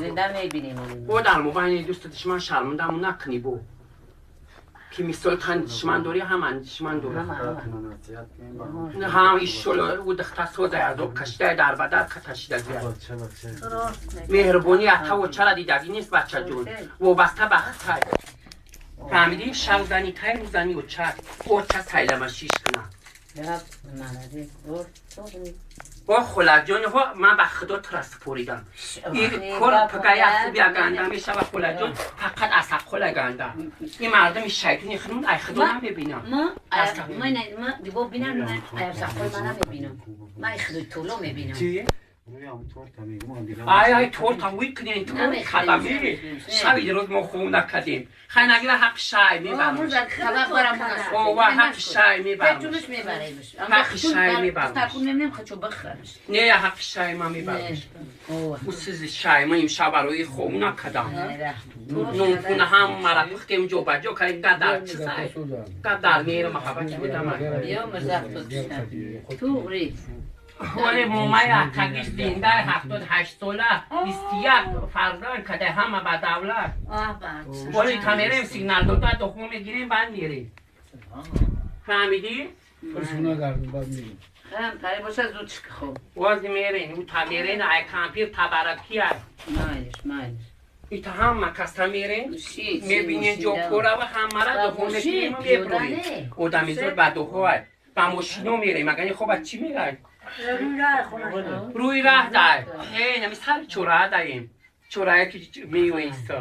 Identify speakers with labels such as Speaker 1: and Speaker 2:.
Speaker 1: Зинда мебинем.
Speaker 2: О дар мобайни дӯсту душман шармандамон накунӣ бо. Ки мисол тан душман дорӣ, ҳама душман дорад. Ҳам ишоло ӯ духта созай азоб кашидай дар бадар каташида зиёд. Меҳрубонӣ атаву чара дидагӣ нест бачаҷон. Вобаста ба хитай. Фаҳмидӣ? Шав зани тай рӯзани оча. Оча сайлама шиш кунад. О холаҷон, ман ба худо тура супоридам. Ин кор пагая хубия ганда мешава холаҷон, фақат асабхола ганда. Ин мардуми шайтони хунун ай худо намебинам.
Speaker 1: Ма дибо бинам, асабхол ма намебинам. Ма худои толо мебинам.
Speaker 2: Ай ай торта вуй кунен торт кадами. Шаби рӯз мо хун накардем. Хай нагира ҳаққи шай мебарам. Ова ҳаққи шай мебарам. Ҳаққи шай мебарам. Не ҳаққи шай ма мебарам. Усизи шай ма имшаб барои хун накардам. Нонхуна ҳам мара пухтем ҷо ба ҷо кардем гадар чизай. Гадар меҳру муҳаббат будам.
Speaker 1: Биё мирза туғри.
Speaker 2: Вале момаи акагиш зинда 78 сола 21 фарзанд кадай ҳама ба давлат. Вале та мерем сигнал дода доху мегирем баъд мерем. Фаҳмидӣ?
Speaker 1: Ҳам тари боша зуд шик хоб.
Speaker 2: Вози мерем, ӯ та мерен ай кампир табаракӣ ай.
Speaker 1: Майлиш, майлиш.
Speaker 2: Ита ҳама кас та мерем мебинем ҷо порава ҳамара доху мекунем мебурем. Одамизод ба доху ай. Ба мошино мерем, агар ин хоба чӣ мерай? Рӯи раҳ дай. Э, нами сари чораҳа даем. Чораҳе ки меоиста.